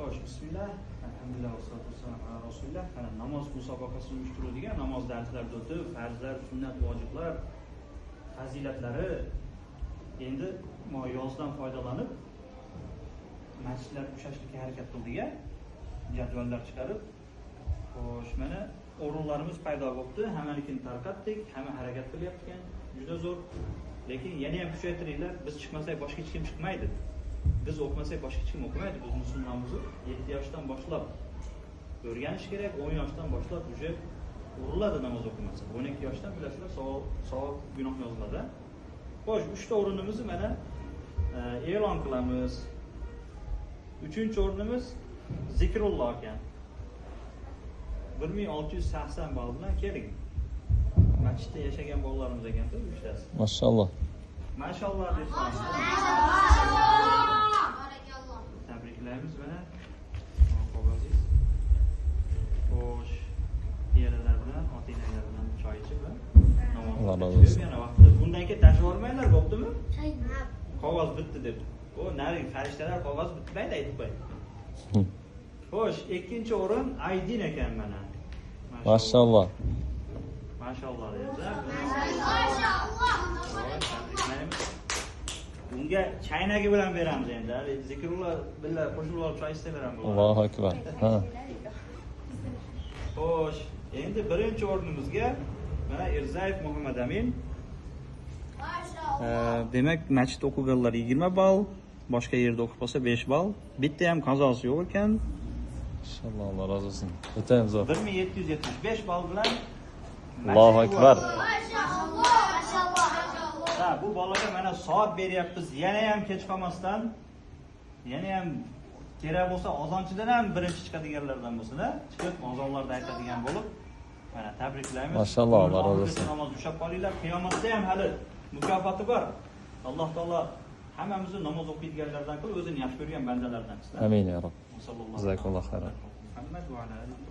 Xo'sh, bismillah. Alhamdulillah vassalatu vassalamu ala rasulillah. Mana namoz musobaqasini uyushtiruvdik, namoz darslarida o'tib, farzlar, sunnat, vojiblar, fazilatlari. Endi yozdan foydalanib masjidlar ushlashlikka harakat qildik, jadvallar chiqarib. Xo'sh, mana o'rinlarimiz paydo bo'ldi, hammanikini tarqatdik, hamma harakat qilyapti ekan, juda zo'r. Lekin yana ham kuchaytiringlar, biz chiqmasak boshqa hech kim chiqmaydi. Biz o'qimasak boshqa hech kim o'qimaydi. Biz musulmonmiz. 7 yoshdan boshlab o'rganish kerak, 10 yoshdan boshlab уже uriladi namoz o'qimasa. 12 yoshdan bilasizlar, savob gunoh yoziladi. Xo'sh, 3 ta o'rinimizni mana e'lon qilamiz. 3-o'rnimiz Zikrulloh ekan. 1680 ball bilan keling. Masjidda yashagan bolalarimiz ekan-da, uchtasi. Mashalloh. Mashalloh deb tabriklaymiz mana. Qog'ozingiz. Xo'sh, yeralar bilan, ota-onalar bilan choy ichib, namoz Alloh rozi o'qib, bo'lsin. Yana vaqtida bundan keyin tashlab yubormanglar, bo'ptimi? Qog'oz bitdi deb. O, narigi farishtalar qog'oz bitmaydi, aytib qo'y. Xo'sh, 2-o'rin Aydin ekan mana. Mashalloh. Mashalloh deymiz. Tabriklaymiz. Bunga chaynagi bilan beramiz endi. Hali Zikrulloh billa qo'shilib olib choy ichsalar ham bo'ladi. Allohu akbar. Ha. Xo'sh, endi 1-o'rnimizga mana Irzayev Muhammad Amin. Demak, masjidda o'qiganlar 20 ball, boshqa yerda o'qib qolsa 5 ball. Bitta ham qazosi yo'q ekan. Mashalloh, Alloh rozi bo'lsin. O'taymiz. 1775 ball bilan Allohu akbar. Ha, bu bolaga mana soat beryapmiz. Yana ham kech qolmasdan, yana ham kerak bo'lsa ozonchidan ham birinchi chiqadiganlardan bo'lsin, ha? Chiqib ozonlarda aytadigan bo'lib, mana tabriklaymiz. Mashalloh, Alloh rozi bo'lsin. Namoz ushlab qolinglar. Qiyomatda ham hali mukofoti bor. Alloh taolo hammamizni namoz o'qiydiganlardan qilib, o'zini yaxshi ko'rgan bandalardan qilsin. Amin ya Rob. Sallallohu Jazakalloh xayran. Muhammad va ala alihi.